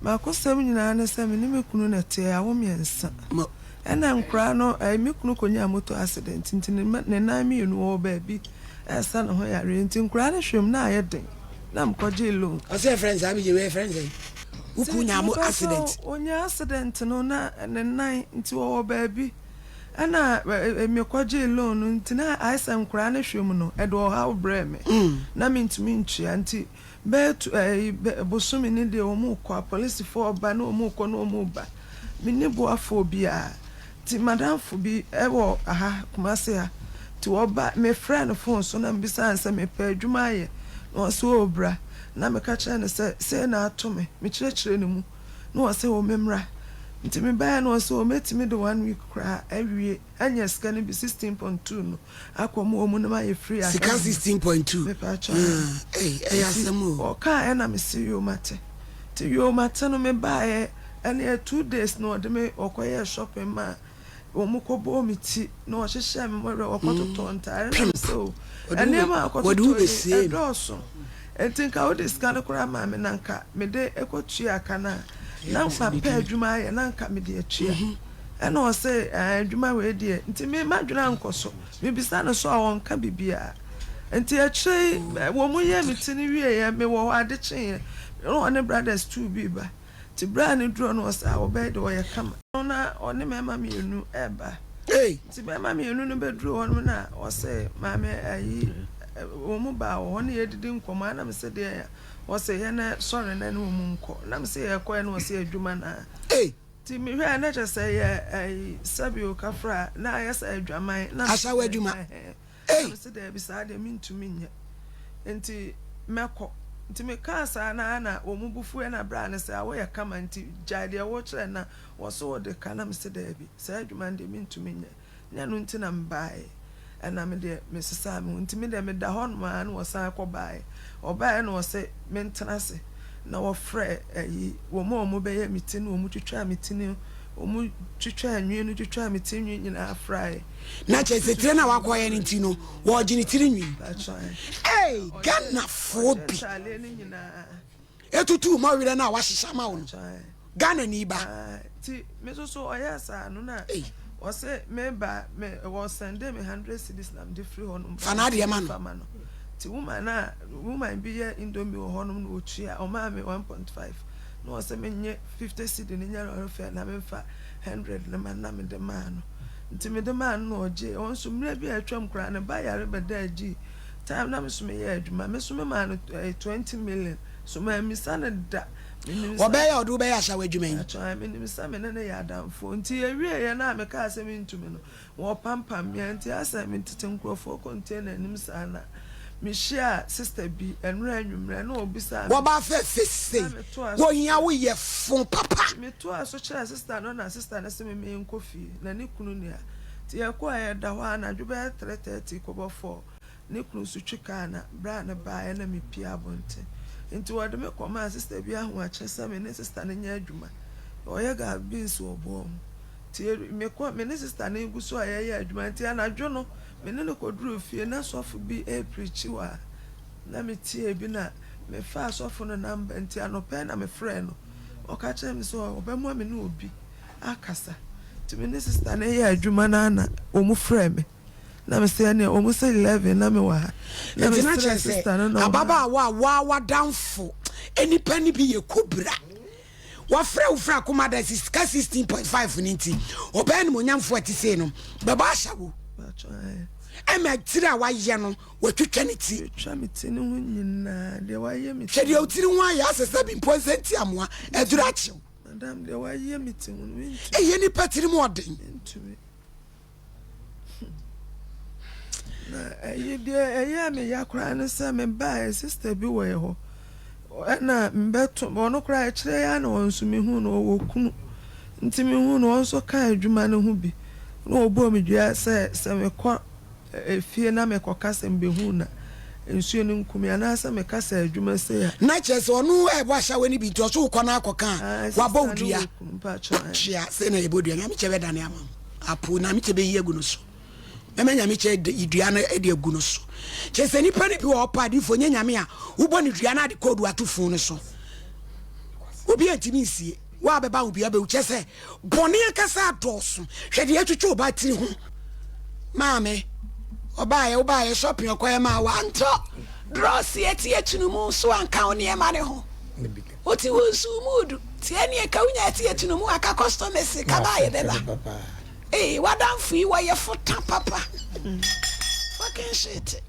M'akosɛm nyinaa ne sɛ me ne me kunu na ɛteɛ, yɛawo mmiɛnsa. Ɛna nkoraa no, ɛɛ me kunu kɔnyaa motor accident nti ne ne nan mmienu ɔwɔ baabi ɛresa ne ho yareɛ nti nkoraa no hwɛ mu na ayɛ den na mekɔgyee loan. Ɔsɛ yɛfrɛ no saa abigye wei yɛfrɛ no sɛn? Wo kunu nyaa mo accident. Ɔnyaa accident no na ne nan nti ɔwɔ baabi ɛna mekɔgyee loan no nti na ayɛ sɛ nkoraa no hwɛ mu no ɛde ɔhaw brɛɛ me na mentumi ntua nti Bɛyɛ tu ɛyi bɛ bosome ni deɛ wɔn rekɔ apolisifoɔ reba na wɔn rekɔ na wɔn reba. Menni boafoɔ biara. Nti madamfo bi wɔ ha Kumasi ha. Nti ɔba mefrɛɛ no phone so na mebisaa no sɛ mepɛ adwuma ayɛ na ɔse oo bra. Na meka kyerɛɛ no sɛ sei na ato me. Mekyerɛkyerɛɛ ne mu na ɔse oo memmra. Nti mebaeɛ na ɔse oo mɛtumi de one week koraa awie anya sika no bi 16.2 no. Akɔ mu ɔmu no ma yɛ free Sika 16.2 Mepatwa Ei ɛyɛ asɛm o. Ɔkaa ɛna me se yoo mate Nti yoo mate no me baeɛ ɛneɛ 2 days na ɔde me ɔkɔ yɛɛ shopping maa wɔn kɔ bɔɔ me ti na ɔhyehyɛɛ me mɔwerɛ ɔkɔ totɔɔ ntaare na me Pimp se o Ɔde wo ɛnneɛma a ɔkɔ wɔde wo totɔɔ yi bɛsiee no. ɛdɔɔso nti nka wode sika no koraa maa me na nka mede kɔ tua ka no a na mapɛ adwuma ayɛ na nka mede atua. Ɛna ɔse ɛɛ adwuma wei deɛ nti me m'adwene ankɔ so. Mebisa no so a ɔnka biribiara. Nti akyire yi wɔn yɛɛ me ti no wieeɛ mewɔ hɔ ade kyeeɛ na ɔne brothers two bi reba. Nti berɛ a ne duru hɔ no ɔse ah ɔbaa yi deɛ ɔyɛ kama. Na ɔne mmarima mmienu reba. Nti mmarima mmienu no bɛduruu hɔ nom na ɔse maame ayi wɔn baa wɔ hɔ na yɛredidi nkɔmmɔ a na mese deɛn a ɔse yɛn sɔre na ɛne wɔn nkɔ. Na mese yɛrekɔ ɛ na ɔse adwuma no a. Nti mehwɛɛ a na kyerɛ sɛ ɛyɛ ɛyi sɛbi o kafra na ayɛ sɛ adwaman na Asaw adwuma. Ɛhɛn Ei! Na mese daabi saa deɛ mentumi nyɛ nti mɛkɔ. Nti mekaa saa no ara na wɔn bo fuiɛ na braa no sɛ a woyɛ kama nti gyae deɛ wokyerɛ na wɔse wode ka na mese daabi saa adwuma no deɛ mentumi nyɛ. Nyɛ ɛno nti na mebaeɛ. Ɛna me deɛ mesesaa me ho. Nti me deɛ meda hɔ nom ara na wɔsan kɔ baeɛ. Wɔbaeɛ na wɔse mentena ase. Na wɔfrɛɛ ayi, wɔn a wɔbɛyɛ me ti no, wɔtwitwaa me ti no, wɔtwitwaa nwi no, twitwaa me ti nwi nyinaa fraeɛ. Na kyerɛ sɛ tire no a wakɔyɛ no nti no, wɔregye ne tiri nwi. Ei, Ghanafoɔ Ɔhyɛɛ bi. ntaadeɛ no nyinaa. Etutu ma werɛ no a wahyehyɛ ama wo no. Ghana ni ba. Nti me nso so ɔyɛɛ saa no na ɔse me ba me wɔ sɛnde me 100 cedis na mede firi hɔ nom Fa n'adeɛ ma no. ma no. Nti woman a woman bi yɛ indomie wɔ hɔ nom na ɔtua ɔmaa me 1.5 na ɔse menye 50 cedi no nyɛ lɔre fare na memfa 100 no ma no na mede maa no. Nti mede maa no na ɔgyee. Ɔno nso mmerɛ bi a atwam koraa ne ba yare bɛdaa gyii time na me nso meyɛ adwuma me nso memaa no 20 million so mammisa no da. Menim sɛ. Ɔbɛyɛ a ɔde wo bɛyɛ asaw adwuma yi. Pakyɛ menim sɛ me ne no yɛ adamfoɔ nti yɛwieɛ no a mekaa sɛ mentumi no wɔpampam me a nti asɛ metete nkurɔfoɔ container anim saa na mehyiaa sister bi ɛnora anwummerɛ na ɔbisaa me Wɔba fɛfɛ sei na metoa so wɔhia wo yɛ fo papa. Metoaa so kyerɛɛ sister no na sister no se me menkɔ fie na ne kunu ni a nti yɛkɔɛ yɛda hɔ a anadwo bɛyɛ 3:30 kɔbɔ 4 Ne kunu nso twi kaa na berɛ a ne baeɛ na mepue abɔnten. Nti wɔde me kɔmaa sista bi ahoakyɛ sɛ me ne sista no nyɛ adwuma. Ɔyɛ gas beans wɔ boɔ ho. Nti mekɔ me ne sista no gu so a yɛyɛ adwuma. Nti anadwo no me ne no kɔduruu fie na sɔfo bi repreachi wɔ ha. Na metiee bi na mefaa sɔfo no number nti anɔpa yi na mefrɛɛ no. Ɔka kyerɛɛ me sɛ ɔbɛma me ne obi akasa. Nti me ne sista no yɛɛ adwuma no ara na wɔfrɛɛ me. Na me se ɛneɛ wɔn se 11 na me wɔ ha. Na me Nti na srɛ kyerɛ sɛ sister no na ɔmaa. ababaawa a waa w'adamfo nipa no bi yɛ kobra. Wafrɛ wo firi akoma da si sika 16.5 no nti ɔbaa animuonyamfoɔ a ɛte sei no bɛbɔ ahyɛ wo. Paatwɔ ɛɛ. Ɛma tiri a wayɛ no watwitwa ne ti. Watwitwa me ti no ho nyinaa deɛ wayɛ me Hwɛ ti deɛ ho. wo tiri ho ayɛ asɛ sɛ bi mpo nsɛ ntiamoa aduru akyew. Madam deɛ wayɛ me ti ho no mentumi. Ɛyɛ nipa tiri mu ɔden. Mentumi. Na ɛyi deɛ ɛyɛɛ me ya koraa ne sɛ mebaeɛ sister bi wɔ yɛ hɔ ɛna mbɛto ɔno koraa ɛkyerɛ ya na ɔno nso mehu no ɔwɔ kunu nti mehu no ɔno nso ka adwuma no ho bi na ɔbɔɔ me dua sɛ sɛ mekɔ efie na mekɔka sɛ mebɛhu na nsuo no nku me anaasɛ meka sɛ adwuma sei a. Na kyerɛ sɛ ɔno ɛbɔ ahyɛwɛ no bi nti ɔso wokɔ no akɔka a wabɔ wo dua kyea sei na yɛbɔ dua Nyame kyɛ bɛdane ama wo. Apo Nyamekyɛ bɛyi agu no so. Mɛma Nyamekyɛ de dua no de agu no so. Kyerɛ sɛ nipa no bi wɔ hɔ pa adiifoɔ nyɛ Nyame a wobɔ no dua no ade koodu ato fun no so. Obi antumi nsie. Wo a bɛba wo bia bɛwu kyɛ sɛ bɔne ankasa adɔɔso. Hwɛ deɛ atwitwa ɔbaa tiri ho. Maame, ɔbaeɛ wobaeɛ shopping ɔkɔɛ maa wantɔ drɔs ɛte akyunu mu so anka wo nneɛma ne ho. Wote wɔ nsu mu du. Ti ɛneɛ ka wonya ɛte akyunu mu aka customers ka baayɛ bɛba. Ee, w'adamfo yi wɔyɛ fota papa. Fucking shit.